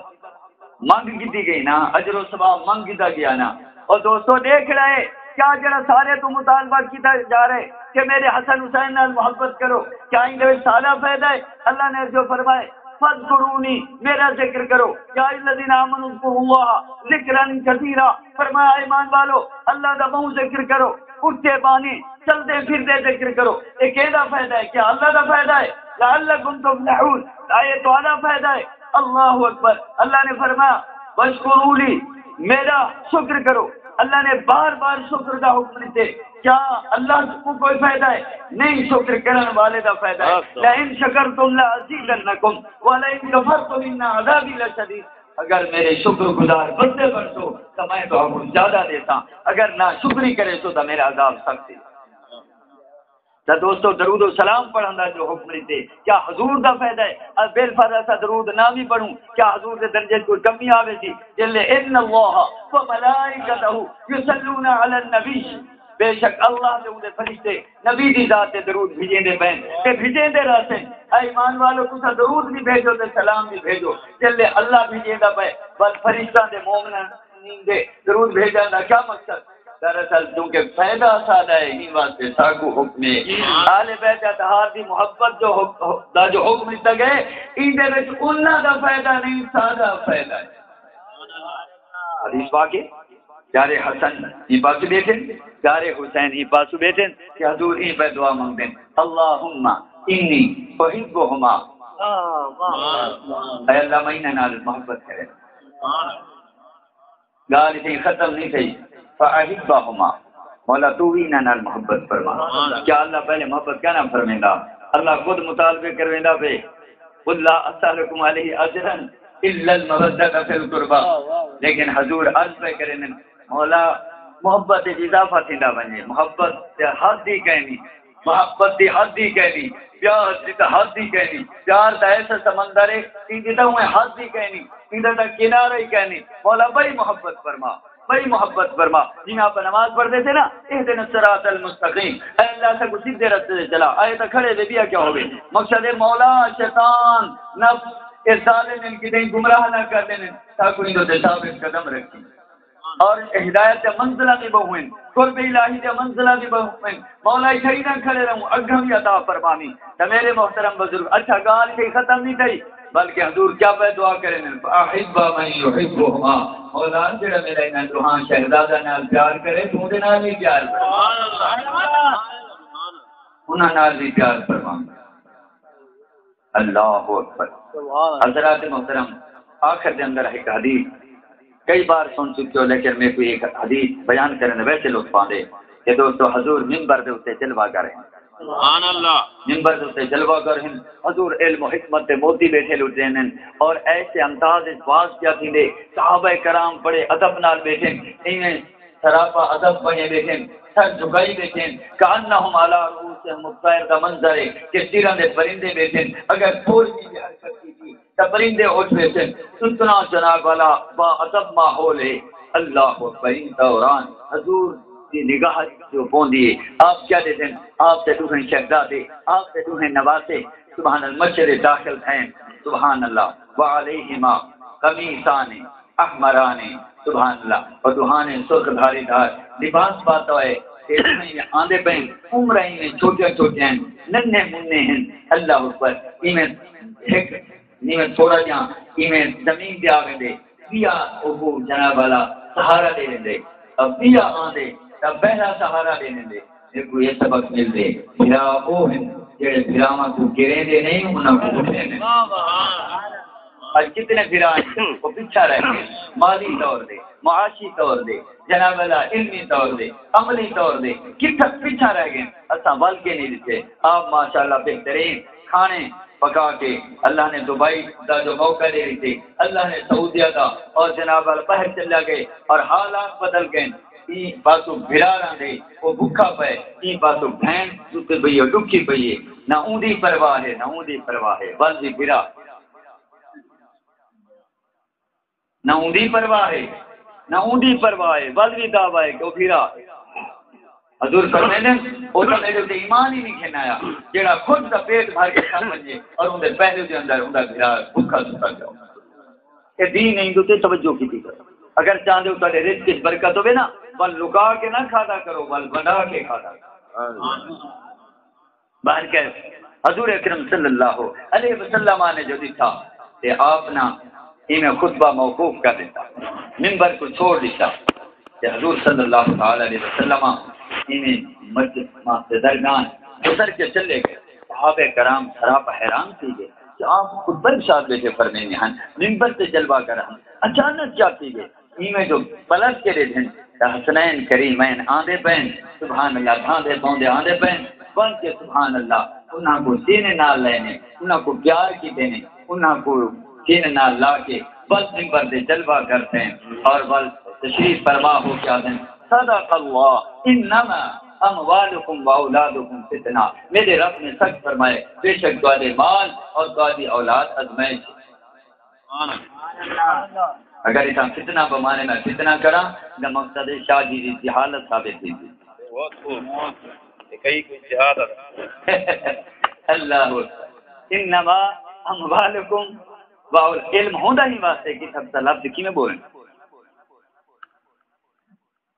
منگ گھدی ڳئی نا، اجر و ثواب منگ گھدا ڳیا نا۔ او دوستو، ݙیکھ رہے، کیا جڑا سارے توں مطالبہ کیتا جا رہے کہ میرے حسن حسین نال محبت کرو، کیا ایندے وچ سارا فائدہ ہے؟ اللہ نے جو فرمائے، "فاذکرونی"، میرا ذکر کرو۔ یا الذین آمنوا اذکروا اللہ ذکرا کثیرا، فرمایا، ایمان والو، اللہ دا ٻہوں ذکر کرو، اٹھدے ٻہندے، چلدے پھردے ذکر کرو۔ اے کیندا فائدہ ہے؟ کیا اللہ دا فائدہ ہے؟ لعلکم تفلحون، آیا اے تہاݙا فائدہ ہے؟ اللہ اکبر۔ اللہ نے فرمایا، "واشکروا لی"، میرا شکر کرو۔ اللہ نے بار بار شکر دا حکم ݙتے۔ کیا اللہ کوں کوئی فائدہ ہے؟ نہیں، شکر کرݨ والے دا فائدہ ہے۔ لئن شکرتم لازیدنکم ولئن کفرتم ان عذابی لشدید۔ اگر میرے شکر گزار بندے بݨسو تاں میں تہاکوں زیادہ ݙیساں، اگر ناشکری کریسو تاں میرا عذاب سخت ہے۔ تاں دوستو، درود و سلام پڑھݨ دا جو حکم ݙتے، کیا حضور دا فائدہ ہے؟ اب بالفرض اساں درود نہ وی پڑھوں، کیا حضور دے درجے کوئی کمی آوے سی؟ جلے ان اللہ و ملائکتہ یصلون علی النبی، بے شک اللہ تے اوندے فرشتے نبی دی ذات تے درود بھیجیندے پئن تے بھیجیندے رہسن۔ اے ایمان والو، تساں درود بھی بھیجو تے سلام بھی بھیجو۔ جلے اللہ بھیجیندا پئے، بس فرشتاں دے، مومنین دے درود بھیجݨ دا کیا مقصد؟ دراصل کیونکہ فائدہ ساݙا ہے، ایں واسطے ساکوں حکم ہے۔ آل بیت اطہار دی محبت جو حک-، دا جو حکم ݙتا ڳئے، ایندے وچ انہاں دا فائدہ نہیں، ساݙا فائدہ ہے۔ حدیث پاک ہے، پیارے حسن ایں پاسوں ٻیٹھن، پیارے حسین ایں پاسوں ٻیٹھن، کہ حضور ایں پئے دعا منگدن، اللہم انی احبہما، اے اللہ میں انہاں نال محبت کریں۔ ڳالھ اتھیں ختم نہیں تھئی، فاحبہما، مولا تو وی انہاں نال محبت فرما۔ کیا اللہ پہلے محبت کیا نہ فرمیندا؟ اللہ خود مطالبے کرویندا پئے، قل لا اسألکم علیہ اجرا الا المودۃ فی القربی۔ لیکن حضور عرض پئے کریندن، مولا، محبت وچ اضافہ تھیندا ونڄے، محبت تے حد ہی کائنی، محبت دی حد ہی کائنی، پیار دی تاں حد ہی کائنی۔ پیار تاں ایسا سمندر ہے، ایندی تاں اوئیں حد ہی کائنی، ایندا تاں کنارہ ہی کائنی۔ مولا، ٻئی محبت فرما، ٻئی محبت فرما۔ جیویں آپاں نماز پڑھدے سے نا، اہدنا الصراط المستقیم، اے اللہ، اساکوں سدھے رستے تے چلا، آئے تاں کھڑے وے، ٻیا کیا ہووے؟ مقصد ہے، مولا، شیطان، نفس، اے ظالم ہن، کݙہیں گمراہ نہ کر ݙیون، ساکوں ایندے تے ثابت قدم رکھیں۔ اور ہدایت دے منزلاں وی ٻہوں ہن، قرب الہی دے منزلاں وی ٻہوں ہن۔ مولا، اتھائیں نہ کھڑے رہوں، اڳاں وی عطا فرماویں۔ تے میرے محترم بزرگ، اچھا، ڳالھ اتھائیں ختم نہیں تھئی، بلکہ حضور کیا پئے دعا کریندن، فاحب من یحبہما، مولا، جیڑھا میرا انہاں ݙوہاں شہزادیاں نال پیار کرے، توں اوندے نال وی پیار فرما، انہاں نال وی پیار فرما۔ اللہ اکبر۔ سبحان اللہ۔ حضرات محترم، آخر دے اندر ہک حدیث کئی بار سݨ چکے ہو، لیکن میکوں ایک حدیث بیان کرݨ ویسے لطف آندے کہ دوستو، حضور ممبر دے اتے جلوہ گر ہن۔ سبحان اللہ۔ ممبر دے اتے جلوہ گر ہن۔ حضور علم و حکمت دے موتی ٻیٹھے لٹدے ہن اور ایسے انداز وچ واز پیا تھیندے، صحابہ کرام بڑے ادب نال ٻیٹھے ہن، ایویں سراپا ادب بݨے ٻیٹھن، سر جھکائی ٻیٹھن، کأنہم علی رؤوسہم الطیر دا منظر ہے کہ سراں دے پرندے ٻیٹھن، اگر تھوڑی جی وی حرکت کیتی تاں پرندے اٹھ ویسن۔ اتنا جناب والا با ادب ماحول ہے۔ اللہ اکبر۔ ایں دوران حضور دی نگاہ جو پوندی ہے، آپ کیا ݙیکھن؟ آپ دے ݙوہیں شہزادے، آپ دے ݙوہیں نواسے، سبحان اللہ، مسجد داخل تھئن، سبحان اللہ، وعلیہما قمیصان احمران، سبحان اللہ، اور ݙوہاں نے سرخ دھاری دھار لباس پاتا ہوئے، تے ایویں آندے پئے، عمراں ایویں چھوٹیاں چھوٹیاں ہن، ننھے منھے ہن، اللہ اکبر، ایویں ہک، ایویں تھوڑا جیہاں ایویں زمین تے آ ویندے، ٻیا اوکوں جناب والا سہارا ݙے ݙیندے، اور ٻیا آندے تاں پہلا سہارا ݙے ݙیندے۔ میکوں اے سبق ملدے، بھرا او ہن جیڑھے بھراواں کوں گریندے نہیں، انہاں کوں اٹھیندے۔ اڄ کتنے بھرا ہن، او پچھا رہ ڳئے، مالی طور تے، معاشی طور تے، جناب اللہ، علمی طور تے، عملی طور تے کتھاں پچھا رہ ڳئے۔ اساں ول کے نہیں ݙٹھے۔ آپ ماشاءاللہ بہترین کھاݨے پکا کے اللہ نے دبئی دا جو موقع ݙے ݙتے، اللہ نے سعودیہ دا، اور جناب اللہ ٻاہر چلیا ڳئے اور حالات بدل ڳئے۔ ایں پاسوں بھرا رہندے، او بکھا پئے، ایں پاسوں بھیݨ ݙکھی پئی ہے، ݙکھی پئی ہے، نہ اوندی پرواہ ہے، نہ اوندی پرواہ ہے، ول وی بھرا، نہ اوندی پرواہ ہے، نہ اوندی پرواہ ہے، ول وی دعویٰ ہے کہ او بھرا۔ حضور فرمیندن، او تاں میݙے اتے ایمان ہی نہیں گھن آیا، جیڑھا خود دا پیٹ بھر کے کھا ونڄے اور اوندے پہلو دے اندر اوندا بھرا بکھا ستا پیا۔ اے دین ہے، ایندے تے توجہ کیتی کرو۔ اگر چاہندے ہو تہاݙے رزق وچ برکت ہووے نا، ول لکا کے نہ کھادا کرو، ول ونڈا کے کھادا کرو۔ بہرکیف حضور اکرم صلی اللہ علیہ وسلم نے جو ݙٹھا تے آپ نا ایویں خطبہ موقوف کر ݙتا، ممبر کوں چھوڑ ݙتا تے حضور صلی اللہ تعالی علیہ وسلم ایویں مسجد دے درمیان گزر کے چلے ڳئے۔ صحابہ کرام سراپا حیران تھی ڳئے کہ آپ خطبہ ارشاد ٻیٹھے فرمیندے ہن، ممبر تے جلوہ گر ہن، اچانک کیا تھی ڳئے؟ ایویں جو پلٹ کے ݙیہدن تاں حسنین کریمین آندے پئن، سبحان اللہ، دھاندے بھوندے آندے پئن، ول کے سبحان اللہ، انہاں کوں سینے نال لئے نے، انہاں کوں پیار کیتے نے، انہاں کوں سینے نال لا کے ول ممبر دے جلوہ گر سئیں اور ول تشریف فرما ہو کے آدھن، صدق اللہ، انما اموالکم و اولادکم فتنہ۔ میرے رب نے سچ فرمائے، بے شک تہاݙے مال اور تہاݙی اولاد ازمائش ہے۔ اگر اتھاں فتنہ بمانے میں فتنہ کراں، دا مقصد ہے شاہ جی دی جہالت ثابت تھی تھی۔ اللہ اکبر۔ انما اموالکم و اول-، علم ہوندا ہی واسطے کہ سب دا لفظ کیویں بولن۔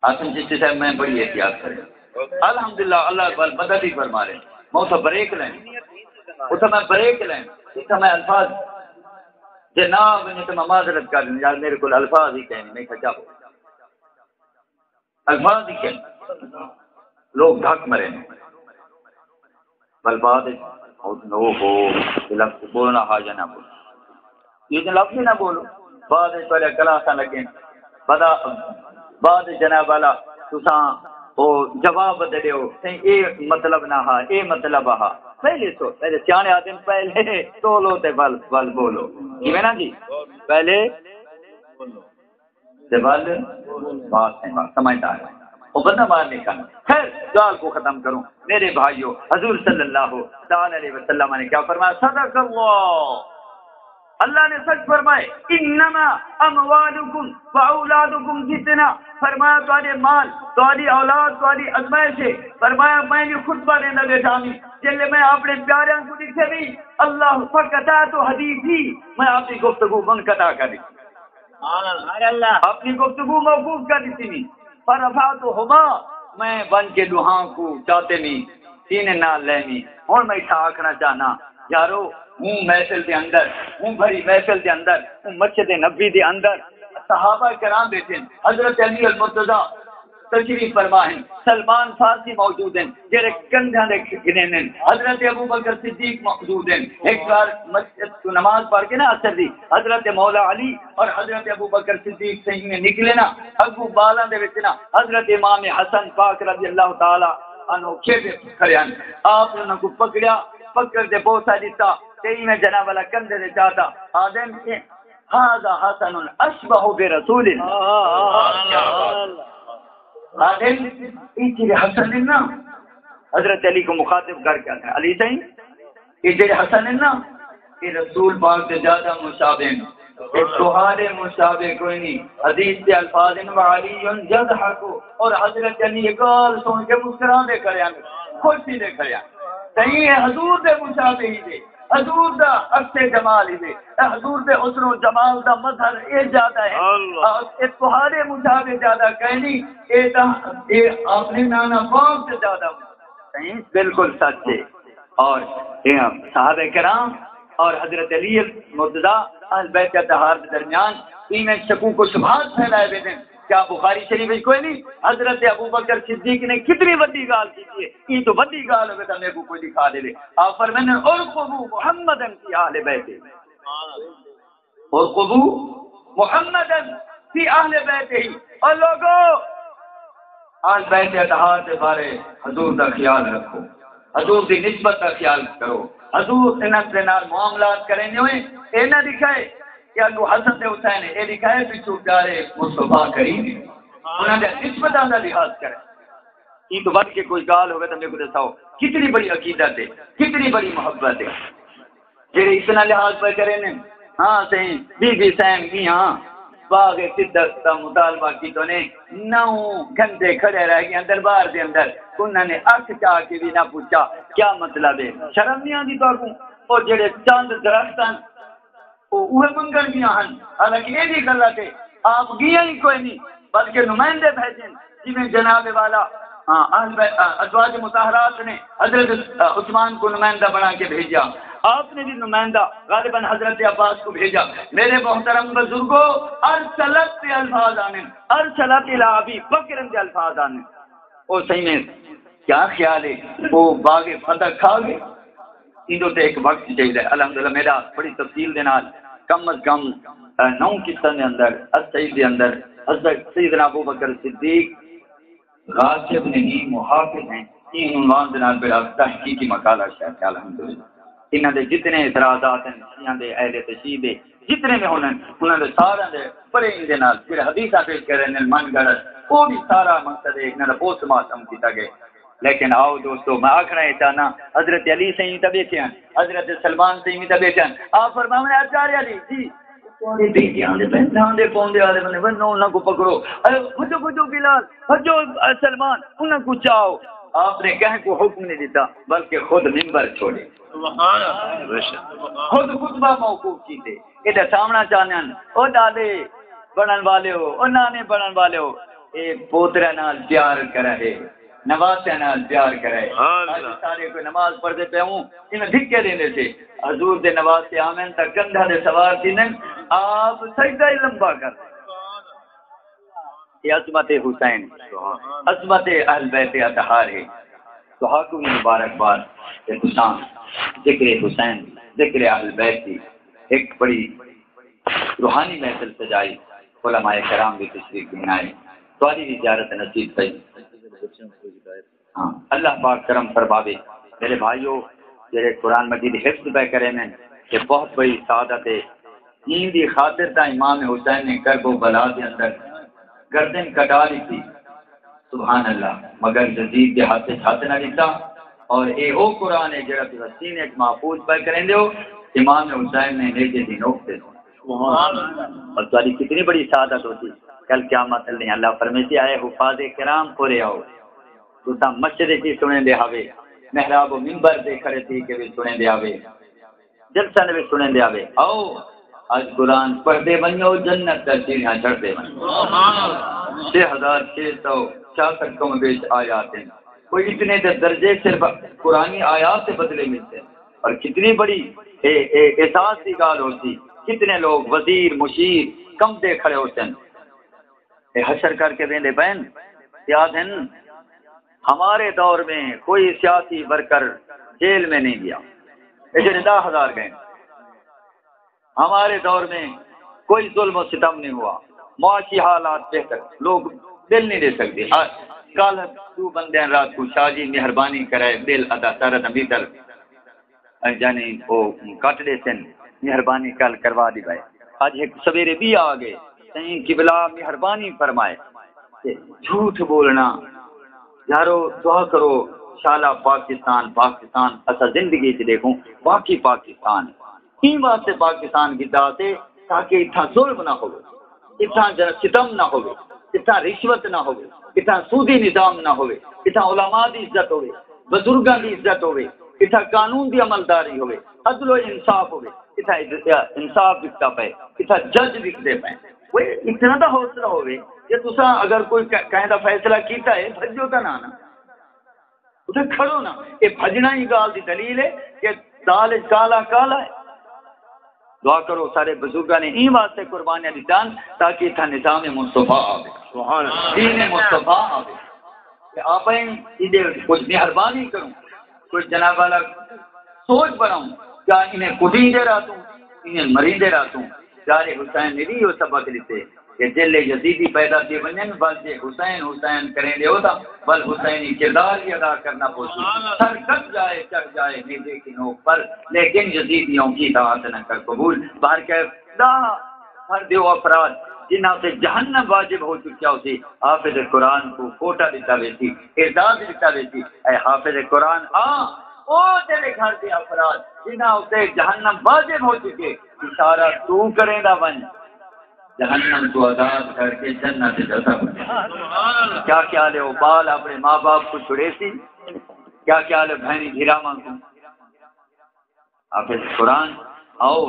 حسن چشتی صاحب، میں بڑی احتیاط کریں۔ الحمدللہ، اللہ اقبال مدد ہی فرما رہے۔ میں اتھاں بریک لیں۔ اتھاں میں بریک لیں۔ اتھاں میں الفاظ جے نہ ونجے تو میں معذرت کر دیں، یار، میرے کول الفاظ ہی کہیں نہیں، میں کیا بولوں؟ الفاظ ہی کہیں۔ لوگ دھک مرے ہیں۔ بل بعد وچ موت نو ہو، یہ لفظ بولنا ہا یا نہ بولو۔ یہ جو لفظ ہی نہ بولو۔ بعد وچ تہاݙے کلاساں لڳن۔ بدا-، بعد وچ جناب والا تساں او جواب دے ݙیو، سئیں اے مطلب نہ ہا، اے مطلب ہا۔ پہلے سو، پہلے سیاݨے آدم پہلے تولو تے ول، ول بولو۔ کیویں نا جی؟ پہلے تے ول بات سئیں بات سمجھدار ہے۔ او بندہ مار نہیں کھانا۔ خیر، ڳالھ کوں ختم کروں۔ میرے بھائیو، حضور صلی اللہ تعالی علیہ وسلم نے کیا فرمایا؟ صدق اللہ۔ اللہ نے سچ فرمائے، انما اموالکم و اولادکم فتنہ۔ فرمایا، تہاݙے مال، تہاݙی اولاد، تہاݙی ازمائش ہے۔ فرمایا، میں وی خطبہ ݙیندا ٻیٹھا ہاں، جلے میں اپݨے پیاریاں کوں ݙکھے وی، اللہ فقطعت حدیثی، میں آپ دی گفتگو منقطع کر ݙتی۔ سبحان اللہ۔ اپݨی گفتگو موقوف کر ݙتی وی۔ فرفعتہما، میں ونڄ کے ݙوہاں کوں چاتے وی، سینے نال لے وی۔ ہݨ میں اتھاں آکھݨا چاہنا، یارو، ہوں محفل دے اندر، ہوں بھری محفل دے اندر، ہوں مسجد نبوی دے اندر، صحابہ کرام ٻیٹھن، حضرت علی المرتضی تشریف فرما ہن، سلمان فارسی موجود ہن، جڑے کندھیاں دے گھنین ہن، حضرت ابو بکر صدیق موجود ہن۔ ایک بار مسجد تو نماز پڑھ کے نا عصر دی، حضرت مولا علی اور حضرت ابو بکر صدیق سئیں میں نکلے نا، اڳوں ٻالاں دے وچ نا حضرت امام حسن پاک رضی اللہ تعالی عنہ کھیݙے کھڑے ہن۔ آپ نے انہاں کوں پکڑیا، پکڑ تے بوسہ ݙتا، تے ایویں جناب والا کندھے تے چاتا، آدھن کہ ھذا حسن اشبہ برسول اللہ۔ آدھن، اے جڑے حسن ہے نا، حضرت علی کو مخاطب کر کے آدھن، علی سائیں، اے جڑے حسن ہے نا، اے رسول پاک دے زیادہ مشابہ ہیں۔ اے تہاݙے مشابہ کوئی نہیں۔ حدیث دے الفاظ ہیں، وعلی یضحک، اور حضرت علی اے ڳالھ سݨ کے مسکراندے کھڑے ہیں، خوش تھیندے کھڑے ہیں۔ سائیں، اے حضور دے مشابہ ہی دے۔ حضور دا عکس جمال ہی وے۔ اے حضور دے حسن و جمال دا مظہر اے زیادہ ہے۔ اللہ۔ اور اے تہاݙے مشابہ زیادہ کائنی، اے تاں، اے اپݨے نانا پاک تے زیادہ۔ صحیح، بالکل سچ ہے۔ اور اے صحابہ کرام اور حضرت علی مرتضی، اہل بیت اطہار دے درمیان ایویں شکوک و شبہات پھیلائے ویندے۔ کیا بخاری شریف وچ کوئی نہیں؟ حضرت ابو بکر صدیق نے کتنی وڈی ڳالھ کیتی ہے، ایں توں وڈی ڳالھ ہووے تاں میکوں کوئی ݙکھا ݙیوے۔ آپ فرمیندے، "ارقبوا محمدا فی اہل بیتہ، ارقبوا محمدا فی اہل بیتہ۔" او لوگو، اہل بیت اطہار دے بارے حضور دا خیال رکھو، حضور دی نسبت دا خیال کرو۔ حضور انہاں دے نال معاملات کریندے ہوئے اے نہ ݙکھائے کہ اڳوں حسن تے حسین ہے، اے ݙکھائے پچھوں پیارے مصطفیٰ کریم ہے۔ انہاں دے نسبتاں دا لحاظ کرے۔ ایں توں ودھ کے کوئی ڳالھ ہووے تاں میکوں ݙساؤ، کتنی بڑی عقیدت ہے، کتنی بڑی محبت ہے۔ جیڑھے اتنا لحاظ پئے کریندن، ہاں سئیں، بی بی سئیں میاں باغ صدق دا مطالبہ کیتو نے، نو گھنٹے کھڑے رہ ڳئے دربار دے اندر، انہاں نے اکھ چا کے وی نہ پچھا کیا مطلب ہے۔ شرم نہیں آندی تہاکوں؟ او جیڑھے چند درخت ہن، او اوہے منگݨ ڳیاں ہن، حالانکہ اے وی غلط ہے، آپ ڳیاں ہی کوئی نہیں، بلکہ نمائندے بھیجن، جیویں جناب والا، ہاں، اہل بیت، آ، ازواج مطہرات نے حضرت، آ، عثمان کو نمائندہ بنا کے بھیجا، آپ نے بھی نمائندہ غالباً حضرت عباس کو بھیجا۔ میرے محترم بزرگو، ارسلت دے الفاظ آندن، ارسلت الی ابی بکر دے الفاظ آندن۔ او سئیں، کیا خیال ہے، او باغ فتح کھا ڳئے؟ ایندے تے ہک وقت چاہیدا ہے۔ الحمدللہ، میرا بڑی تفصیل دے نال کم از کم، آ، نو قسطاں دے اندر، السعید دے اندر، حضرت سیدنا ابو بکر صدیق غاصب نہیں، محافظ ہیں، ایں عنوان دے نال میرا تحقیقی مقالہ شائع ہے۔ الحمدللہ۔ انہاں دے جتنے اعتراضات ہن، شیعاں دے، اہل تشیع دے جتنے وی ہن، انہاں دے سارے دے پرے ایندے نال جڑے حدیثاں پیش کر رہے ہن، من گھڑت، او وی سارا مقصد ہے انہاں دا پوسٹ مارٹم کیتا گئے۔ لیکن آؤ دوستو، میں آکھنا اے چاہنا، حضرت علی سئیں وی تاں ٻیٹھے ہن، حضرت سلمان سئیں وی تاں ٻیٹھے ہن۔ آپ فرماوݨ، اچارے علی جی، تہاݙے بیٹے آندے پئے، ناندے پوندے آندے پئے، ونڄو انہاں کوں پکڑو۔ اے بھڄو، بھڄو بلال، بھڄو، اے سلمان، انہاں کوں چاؤ۔ آپ نے کہیں کوں حکم نہیں ݙتا، بلکہ خود ممبر چھوڑے۔ سبحان اللہ۔ خود خطبہ موقوف کیتے۔ اے ݙساوݨا چاہندے ہن، او ݙاݙے بݨݨ والے ہو، او نانے بݨݨ والے ہو، اے پوترے نال پیار کرے، نواسے نال پیار کرے۔ سبحان اللہ۔ اڄ سارے کوئی نماز پڑھدے پئے ہوں، انہاں دھکے ݙیندے سے۔ حضور دے نواسے آون تاں کندھاں دے سوار تھیندن، آپ سجدہ ہی لمبا کر۔ اے عظمت حسین، عظمت اہل بیت اطہار ہے۔ تہاکوں وی مبارکباد تے تساں ذکر حسین، ذکر اہل بیت دی ہک بڑی روحانی محفل سجائی، علماء کرام وی تشریف گھن آئے، تہاݙی وی زیارت نصیب تھئی۔ ہاں، اللہ پاک کرم فرماوے۔ میرے بھائیو، جڑے قرآن مجید حفظ پئے کرے نے، یہ بہت بڑی سعادت ہے۔ دین دی خاطر تاں امام حسین نے کرب و بلا دے اندر گردن کٹا ݙتی۔ سبحان اللہ۔ مگر یزید دے ہتھ وچ ہتھ نہ ݙتا۔ اور اے او قرآن ہے جڑا تساں سینے وچ محفوظ پئے کریندے ہو، امام حسین نے نیزے دی نوک تے۔ سبحان اللہ۔ اور تہاݙی کتنی بڑی سعادت ہوسی۔ کل قیامت نے اللہ فرمیسی، اے حفاظ کرام، پورے آؤ۔ تساں مسجد وچ وی سݨیندے ہاوے، محراب و ممبر تے کھڑے تھی کے وی سݨیندے ہاوے، جلساں دے وچ سݨیندے ہاوے، آؤ اڄ قرآن پڑھدے ونڄو، جنت دا سیڑھیاں چڑھدے ونڄو۔ چھ ہزار چھ سو چھیاسٹھ کم بیش آیات ہیں۔ کوئی اتنے دے درجے صرف قرآنی آیات سے بدلے ملتے ہیں۔ اور کتنی بڑی اے، اے احساس دی ڳالھ ہوسی، کتنے لوگ وزیر، مشیر کمبدے کھڑے ہوسن۔ اے حشر کر کے ویندے پئن تے آہدن، ہمارے دور میں کوئی سیاسی ورکر جیل میں نہیں گیا۔ اے جڑے ݙاہ ہزار ڳئے، ہمارے دور میں کوئی ظلم و ستم نہیں ہوا، معاشی حالات بہتر، لوگ بل نہیں ݙے سڳدے۔ آ، کل ݙو بندے رات کوں، شاہ جی مہربانی کرے بل ادا کر، ادا میٹر یعنی او کٹ ݙیسن، مہربانی کل کروا ݙیوائے۔ اڄ ہک سویرے ٻیا آ ڳئے، سئیں قبلہ مہربانی فرمائے۔ تے جھوٹ ٻولݨا، یارو دعا کرو، شالا پاکستان، پاکستان اساں زندگی اچ ݙیکھوں، واقعی پاکستان۔ ایں واسطے پاکستان گھدا تے تاکہ اتھاں ظلم نہ ہووے۔ اتھاں جن ستم نہ ہووے، اتھاں رشوت نہ ہووے، اتھاں سودی نظام نہ ہووے، اتھاں علماء دی عزت ہووے، بزرگاں دی عزت ہووے، اتھاں قانون دی عملداری ہووے، عدل و انصاف ہووے، اتھاں عز-، انصاف وکدا پئے، اتھاں جج وکدے پئے۔ اوئے اتنا تاں حوصلہ ہووے کہ تساں اگر کوئی ک-، کہیں دا فیصلہ کیتا ہے، بھڄو تاں نہ نا۔ اتھے کھڑو نا، اے بھڄݨا ہی ڳالھ دی دلیل ہے کہ دال اچ کالا کالا ہے۔ دعا کرو، سارے بزرگاں نے ایں واسطے قربانیاں ݙتن تاکہ اتھاں نظام مصطفیٰ آوے۔ سبحان اللہ۔ دین مصطفیٰ آوے۔ تے آپیں ایندے کجھ مہربانی کروں، کجھ جناب والا سوچ بݨاؤں، کیا انہیں کٹیندے رہتوں، انہیں مریندے رہتوں؟ پیارے حسین نے وی ایہو سبق ݙتے کہ جیلے یزیدی پیدا تھی ونڄن، ول جے حسین حسین کریندے ہو تاں ول حسینی کردار وی ادا کرنا پوسی۔ سر کٹ جائے چڑھ جائے نیزے کی نوک پر، لیکن یزیدیوں کی اطاعت نہ کر قبول۔ بہرکیف ݙاہ بھر دیو افراد جنہاں تے جہنم واجب ہو چکیا ہوسی، حافظ قرآن کوں کوٹا ݙتا ویسی، اعزاز ݙتا ویسی۔ اے حافظ قرآن آ، او تیݙے گھر دے افراد جنہاں اتے جہنم واجب ہو چکے، اشارہ توں کریندا ونڄ۔ جہنم توں آزاد کر کے جنت اچ ادا بݨے۔ کیا خیال ہے، او ٻال اپݨے ماں باپ کوں چھڑیسی؟ کیا خیال ہے، بھیݨیں بھراواں کوں؟ حافظ قرآن، آؤ،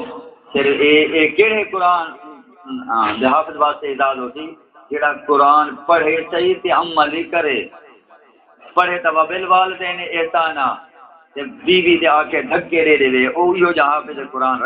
پھر اے، اے کیڑھے قرآن، ہاں، دے حافظ واسطے اعزاز ہوسی، جیڑھا قرآن پڑھے صحیح تے عمل ہی کرے۔ پڑھے تاں وبال والدین احسانہ، تے بیوی دے آکھے دھکے ݙے ݙیوے، او ایہو جہا حافظ قرآن